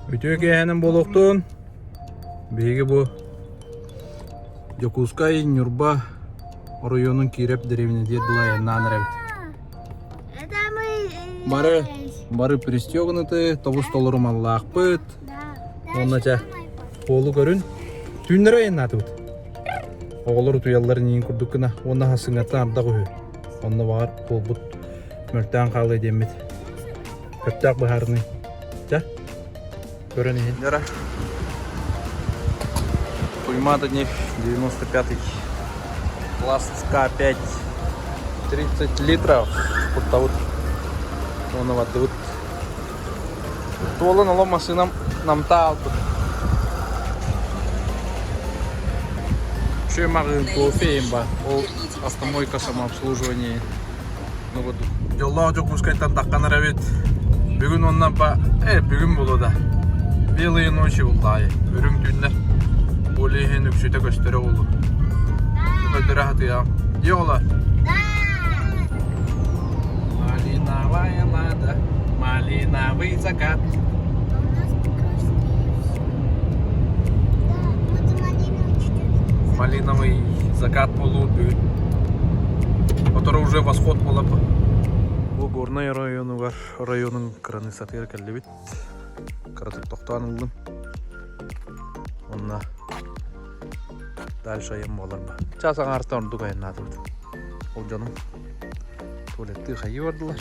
Үтүө киэһэнэн буолуохтун. Биһиги бу Дьокуускай, Ньурба оройуонун Киирэп дэриэбинэтигэр дылы айаннаан эрэбит. Бары бары пристегнуты, тобус толору маллаахпыт. Уонна чэ, суолу көрүн. Түүннэри айаннаатыбыт. Оҕолор утуйалларын иин курдук гына уонна хасыҥҥаттан ардах үһү. Онно баҕар буолбут мөлтөөн хаалыа диэммит. Сөптөөх быһаарыныы. Чэ, көрөн иһин. Дара. Туймаада нефть 95 класс К5 30 литров куттабыт. Уонна бардыбыт. Туолан олом массыынам намтаа албыт. Үчүгэй маҕаһыын кофе иһин баар. Ол автомойка самообслуживание. Дьоллоох Дьокуускайтан таххан эрэбит. Бүгүн уонна ба э бүгүн буолуо да. Белые ночи буллаайы. Үрүҥ түүннэр. Ол иһин үксүтэ көстөрө буолуо. Көтөрө хатыйаҕым. Дии оҕолор. Малиновая лада, малиновый закат. Малиновый закат буолуо бүгүн. Который уже восход буолар. Бу Горнай районугар районун кыраныыссатыгар кэллибит. Кыратык тохтоон ыллым. Онно дальше айан буолар ба. Чаас аҥаарыттан ордук айаннаатыбыт. Ол дьонум туалеттыы хайыы бардылар.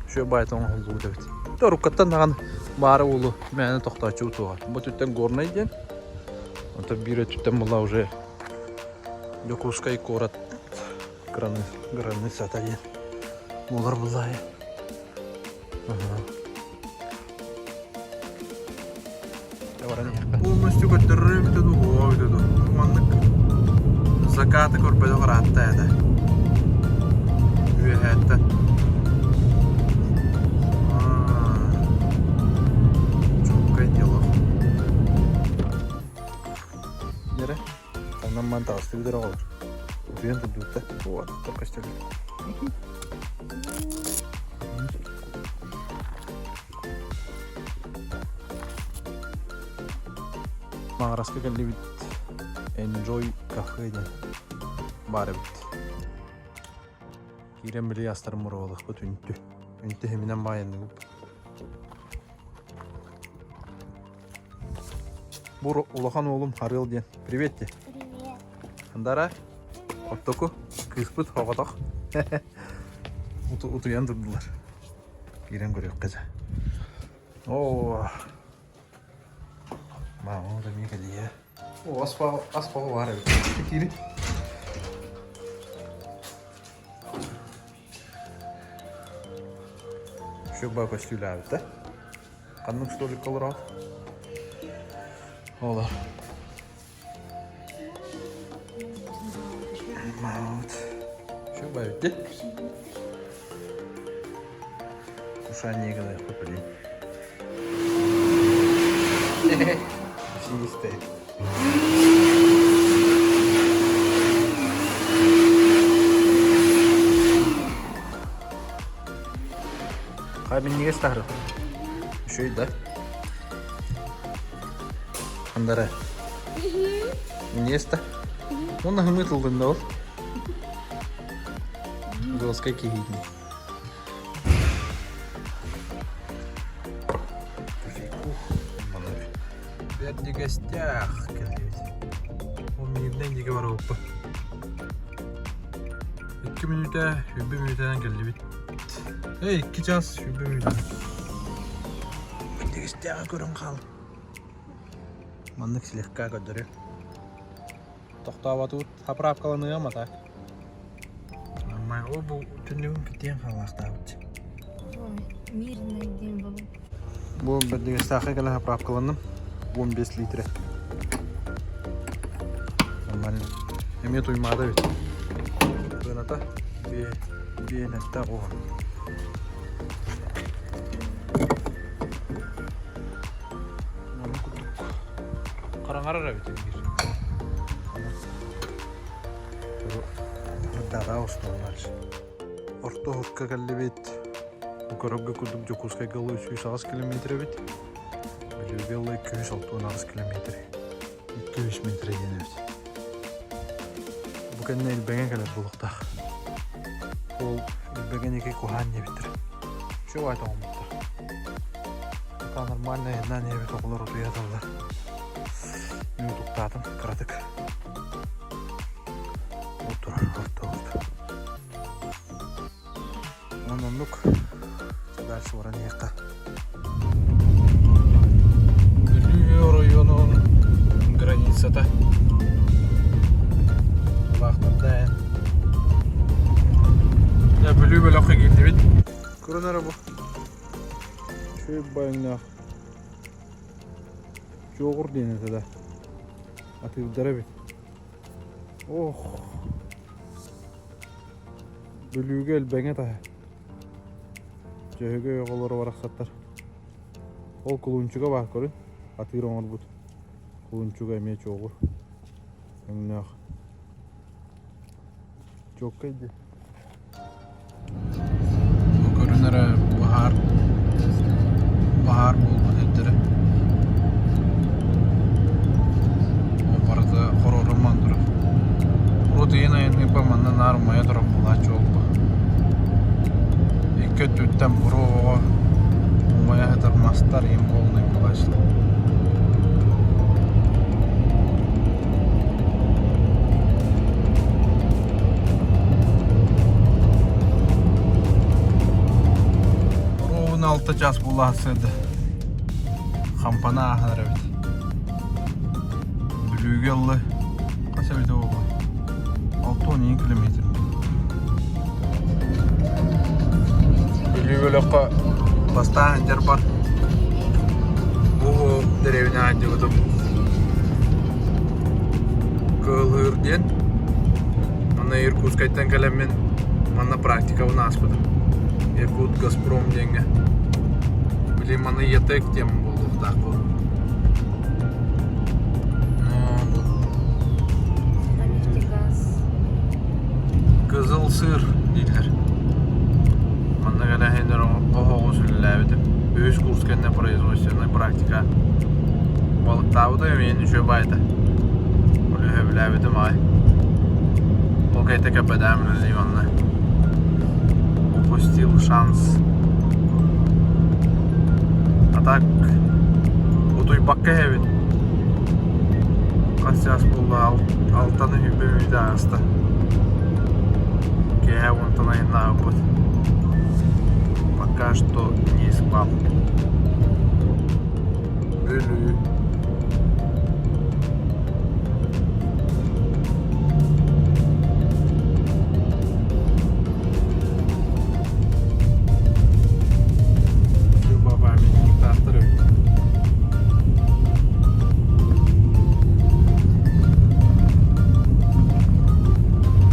Үчүгэй баайта оҥоһуллубут эбит. Торуккаттан даҕаны баара уолу мээнэ тохтооччу утуоҕа. Бу өттүттэн Горнай диэн, онтон биир өттүттэн була уже Дьокуускай куорат границата диэн буолар буллаайа. Полностью көрдөрөр эбитэ дуу, буолуо эбитэ дуу. Маннык закаты көрбөтөх ыраатта этэ. Үөһээттэн. Чууккай дело. Нere? Онон ман таҕыстыбыт эрэ оҕолор. Утуйан турдубут да. Вот, көстөллөр. Маҕараска кэллибит Enjoy кафе диэн баар эбит. Киирэн били астарын муруолахпыт үнтү. Үнтү иһиминэн баайанныбыт. Бу улахан уолум Харыал диэн. Привет те. Привет. Андара, оттоку, кыыспыт оҕотох. Утуйан турдулар. Киирэн көрүөххэ дьэ. Оо, маама да эмиэ кэлиэ. О, ас ас баар эбит. Киирин. Шөк көстүүлээбит да. Ханнык столикка олороот? Олор. Маут. Что бавите? Кушание гына блин. Чистый. Хай минньигэс таһыры. Үчүгэй да? Андара. Минньигэс да? Уонна хымыы тыллын да ол. Голоска киһиитин. Бэрдигэстээх кэллибит. Ол мииринэн диэки барыбыппыт. Икки мүнүүтэ, 20 мүнүүтэнэн кэллибит. Эй, икки час 20 мүнүүтэ. Бэрдигэстээҕи көрөн хаал. Маннык слегка көрдөрүө. Тохтооботубут, заправкаланыам а так. Нормально. О, бу түннүгүн китиэн хаалаахтаабыт. Мирный день был. Бу Бэрдигэстээххэ кэлэн заправкаланным. 15 литрэ. Нормально. Эмиэ туймаада эбит. Сыаната биэнэттээх уһун. Маннык курдук хараҥарар эбит биир. Дара усталлар. Орто уһукка кэллибит. Көрөргө курдук Дьокуускайга ылыы 108 километр эбит. Бүлүүгэ ылыы 268 километр. 200 метр диэн эбит. Бу кэннэ Илбэҥэ кэлэр буолуохтаах. Ол Илбэҥэ диэки куһаан диэбиттэр. Үчүгэй аата оҥорбуттар. Пока нормально айаннаан иһэбит оҕолор утуйа сыталлар. Мин утуктаатым кыратык. Утур, ортобут. Онон оннук дальше баран иһиэххэ. Бүлүү оройуонун границата улаахтарда эн. Дьэ Бүлүү бөлөххө киирдибит. Көрөн эрэ бу. Үчүгэй байымнаах чуоҕур диэн этэ да. Атыырдара эбит. Ох. Бүлүүгэ Элбэҥэ таһа. Дьөһөгөй оҕолоро барахсаттар. Ол кулунчуга баар көрүн, атыыр оҥорбут. Кулунчуга эмиэ чуоҕур. Өҥнөөх. Чуоккай дии. Бу көрүн эрэ баһаар баһаар буолбут эрдэрэ. Ол барыта хорооруман турар. Урут ыйын айанныырбар манна наар умайа турар буолааччы буолбу. Икки өттүттэн буруо оҕо умайа сытар мастар иһин буолунай буолааччылар. Ровно 6 час буолла сырды. Хампана ааһар эбит. Бүлүүгэ ыллы. Хас эбитэ буолла? 6-12 километр. Бүлүү бөлөххө бастаан сылдьарбар бу дэриэбинэҕэ сылдьыбытым. Кыылыыр диэн. Манна Иркутскайтан кэлэммин манна практикабын ааспытым. Иркут Газпром диэҥҥэ. Билигин манна ЯТЭК диэн буолуохтаах бу. Нефтегаз. Кызыл сыр дииллэр. Манна кэлэһиннэр оһоҕу сүллээбитим. Үһүс курс кэннэ производственная практика балыктаабыта эмиэ үчүгэй баайда. Үлэһэбилээбитим аҕай. Ол кэйте кэппэтээм үлэлии манна. Упустил шанс. А так утуйбакка иһэбин. Хас чаас буолла алтаны сүүрбэ мүнүүтэ ааста. Киэһэ уонтан айаннаабыппыт. Пока что не спал. Бүлүү. Люба памятниктаахтар эбит.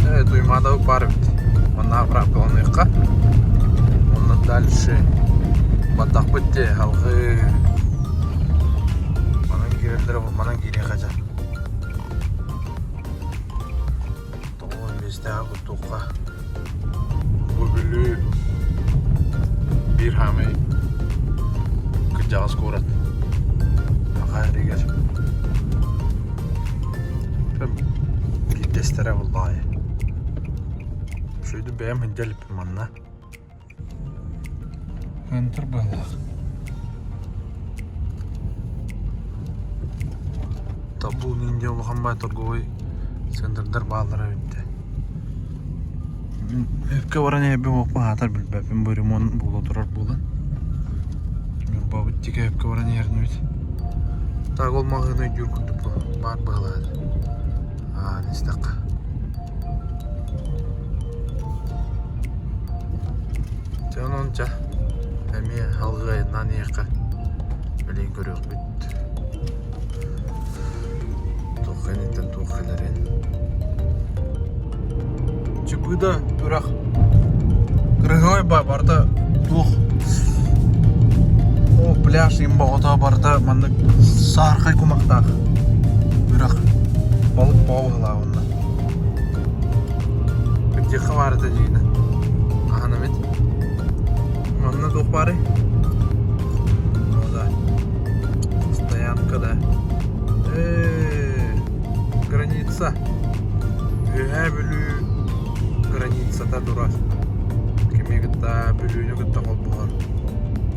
Э, Туймаада баар эбит. Манна заправкаланыахха. Онно дальше бардахпыт дии алҕыы. Манан киирэллэрэ манан киириэххэ дьэ. Тоҕо миэстэҕэ куттуохха. Бу Бүлүү биир хаамай кырдьаҕас куорат. Саха сиригэр биирдэстэрэ буоллаҕай. Үчүгэйдик бэйэм сылдьа иликпин манна. Ынтыр быһыылаах. Табун Индия улахан баай торговай центрдар бааллара эбит дээ. Өпкө баран иһэрбин уоппун аатар билбэппин бу ремонт буола турар буолан. Ньурбабыт диэки өпкө баран иһэрнибит. Так ол маҕаһыын өйдүүр курдук баар быһыылаах аан истэххэ. Дьэ онон чэ эмиэ алгыы айаннаан иһиэххэ билигин көрүөхпүт туох кэнниттэн туох кэлэрин. Чыбыыда үрэх кырыһыай барыта туох О пляж им боҕото барыта маннык саархай кумахтаах үрэх балык бөҕө быһыылаах онно. Кырдьыахха баар этэ дьиҥинэн. Аһан эмит. Манна туох баарый? О, да. Стоянка, да. Э, граница. Үөһээ Бүлүү границата турар. Кими кытта Бүлүүнү кытта холбоһор.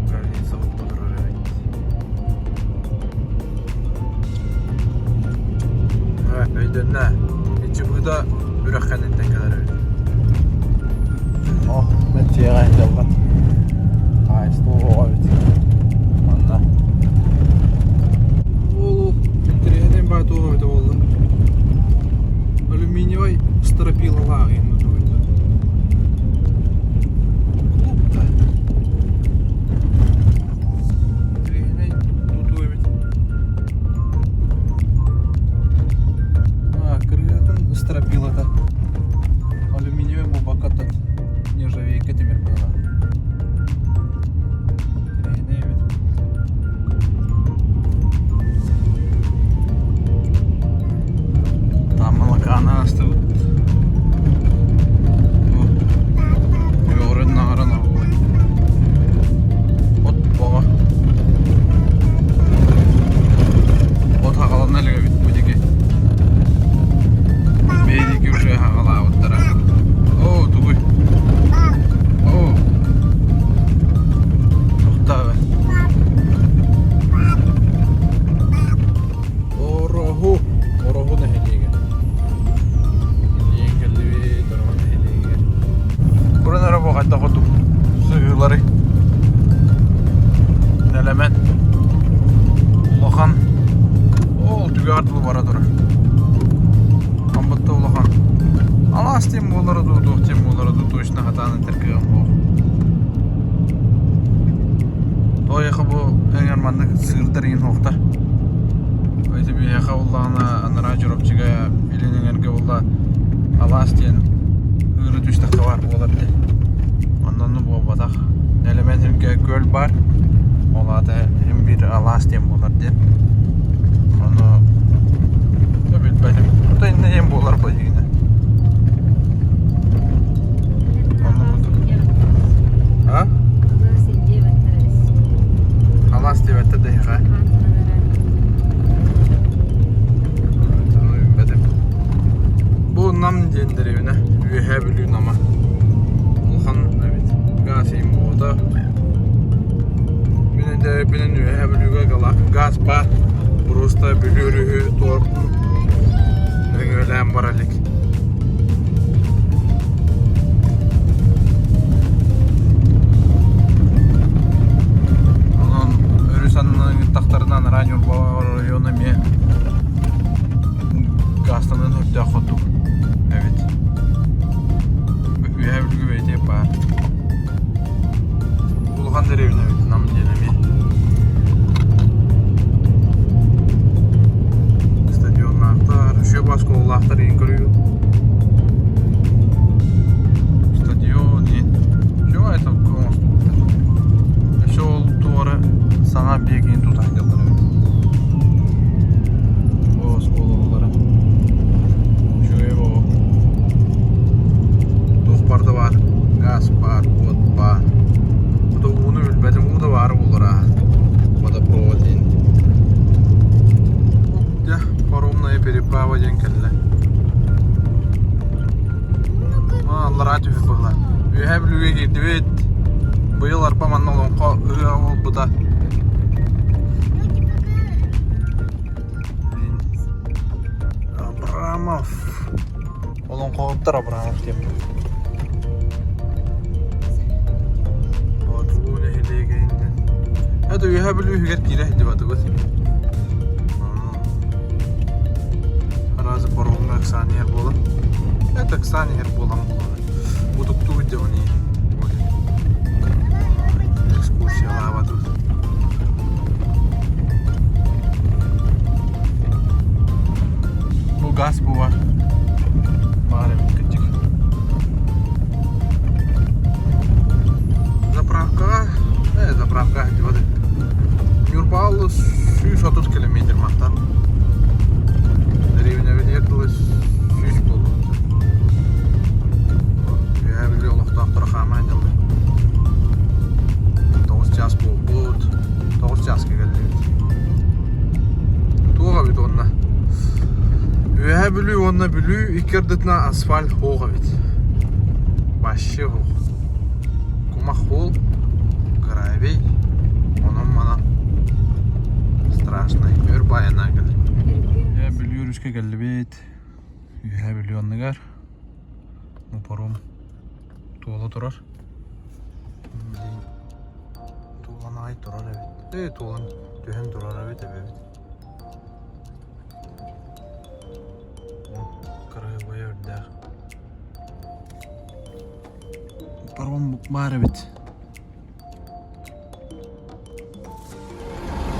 Граница холбо турар эбит. Э, өйдөннө. Иччибыта үрэх кэнниттэн кэлэр эбит. О, мен дьиэҕэ дьаллан. Хаһаайыстыба оҕо эбит. Манна. Ол интэриэһинэй баа туох эбитэ буолла. Алюминиевай стропилалаах иһин тутуйда. Клуб да. Интэриэһинэй тутуу эбит. А, кырыатын стропилата. Алюминиевай буолбакка нержавейка тимир быһыылаах. Интэриэһинэй эбит. Там молоканы астыбыт. Үөҕүрэн наҕаран оҕолой. От боҕо. От хаҕалана илик эбит бу диэки. Бэйдики уже хаҕалаабыттара. Оо, тугуй? Оо. Тохтоо. Ороһу. Ороһу нэһилиэгэ. Илиэн кэллибит Ороһу нэһилиэгэр. Буран эрэ бу хайдах курдук сыһыылары нэлэмэн улахан ол түгэҕэр дылы бара турар. Амбытта улахан. Алаас диэн буолара дуу, туох диэн буолара дуу точно хатаан этэр кыаҕым суох. Тоойуха бу эҥэр маннык сыырдар иҥин суохтар. Ити биһиэхэ буоллаҕына анараа Чурапчыга илин эҥэргэ буолла алаас диэн ыыры түстэххэ баар буолар дии. Онно оннук буолбатах. Нэлэмэн сиргэ күөл баар. Ол аата син биир алаас диэн буолар диэн. Ону билбэтим. Ото иннэ диэн буолар быһыына. Онно курдук. А? Алаас диэбэттэр да эһиэхэ. Билбэтим. Бу Нам диэн дэриэбинэ. Үөһээ Бүлүү Нама. Улахан эбит. Гаас иһин буолбата. Мин өйдөөбүнэн Үөһээ Бүлүүгэ гаас баар. Просто Бүлүү өрүһү туор нөҥүөлээн бара илик. Онон өрүс аннынан ыыттахтарына анараа Ньурба оройуона эмиэ гастанан үрдээх хотук эбит. Үөһээ Бүлүүгэ бэйэтэ баар. Улахан дэриэбинэ эбит Нам диэн эмиэ. Стадионнаахтар, үчүгэй оскуолалаахтар иһин көрүгүт. Стадион иһин. Чего это оҥостубуттар? Өссө ол туора саҥа объегин тутан дьаллар эбит. О, оскуолалара. Үчүгэй боо. Туох барда баар. Газ баар, уот баар. Ото ууну билбэтим, уу да баара буолар аа. Водопровод диэн. Дьэ, паромная переправа диэн кэллэ. Аллараа түһүп быһылар. Үөһээ Бүлүүгэ киирдибит. Быйыл арба манна олоҥхо ыһыаҕа буолбута. Абрамов. Олоҥхоһуттар Абрамов диэн. Боотулуу нэһилиэгэ иннин. Это Үөһээ Бүлүү үһүгэр киирэ сылдьыбатыбыт. Араас паромҥа ыксаан иһэр буолан. Это ыксаан иһэр буолан утуктуу сылдьабын Экскурсиялаабатыбыт. Бу газ буба баар эбит кырдьык. Заправкаҕа, заправка сылдьыбат Ньурбаҕа 130 километр мантан. Дэриэбинэбитигэр дылы 100 буолуо. Үөһээ Бүлүү олохтоохторо хааман дьаллар. чаас буолбут. 9 чааска кэллибит. Туох эбит уонна? Үөһээ Бүлүү уонна Бүлүү икки ардытына асфальт суох эбит. Вообще суох. Кумах суол, гравий, онон-манан страшный. Өр байанаа кэлэр. Үөһээ Бүлүү өрүскэ кэллибит. Үөһээ Бүлүү анныгар паром туола турар. Блин, туолан аҕай турар эбит. Ээ, туолан түһэн турар эбит эбэбит. Кыраһыабайа үрдээх. Паром баар эбит.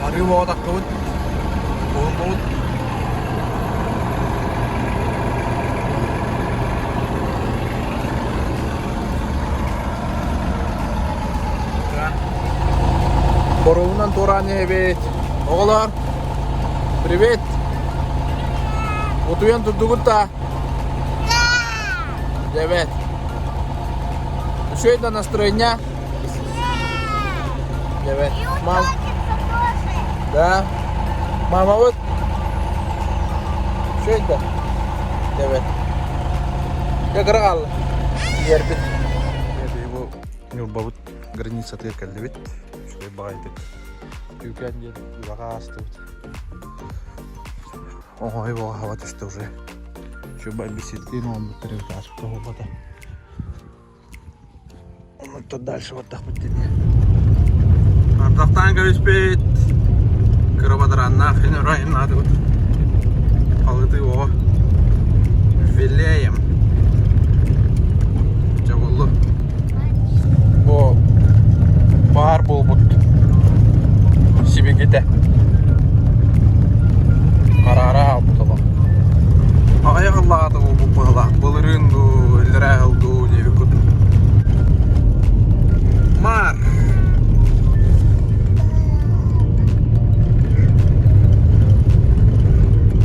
Арыы буолбатахпыт, уһуннубут. Боруобунан туораан иһэбит. Оҕолор, привет! Утуйан турдугут да? Привет! Үчүгэй да настроение? Привет. Мам. Да. Мама вот. Что это? Привет. Я кыраҕал. Иэрбит. Бу Ньурбабыт границатыгар кэллибит. Үчүгэй баҕайытык. Түүкээн диэн үрэҕэ аастыбыт. Оҥой буола хаба түстэ уже. Чуба беседкин оҥорбуттар эбит ааспыта буолбата. Онтон дальше бардахпыт дии. Ардахтаан кэбиспит. Кыра бадарааннаах ин ырайын наадыбыт. Халытыы оҕо. Вилеем. Дьэ буллу. Бу баар буолбут сибикитэ. Хараара хаалбыт олох. Аҕыйах ыллаҕата буолбут быһылаах. Былырыын дуу, иллэрээ сыл дуу диэбит курдук. Маар.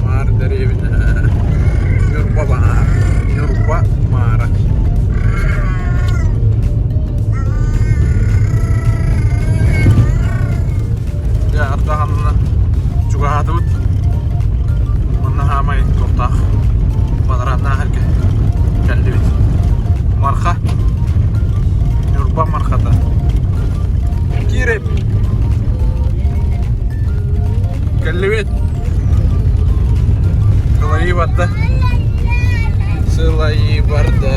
Маар дэриэбинэ. Ньурба баар. Ньурба маара. Дьэ, ардаҕанна чугаһаатыбыт. Манна хаамай туохтаах квадратнаах эргэ кэллибит. Марха. Ньурба Мархата. Киирип. Кэллибит. Сылайыы барда. Сылайыы барда.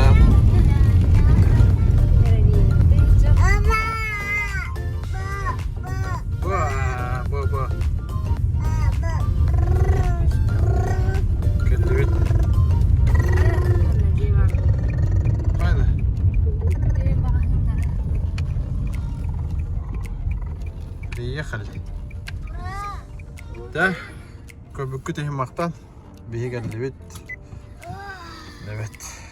Ба, ба, ба. Кэллибит. Хайда? Приехали. Да, көбүккүт иһин махтан. Биһи кэллибит. Evet.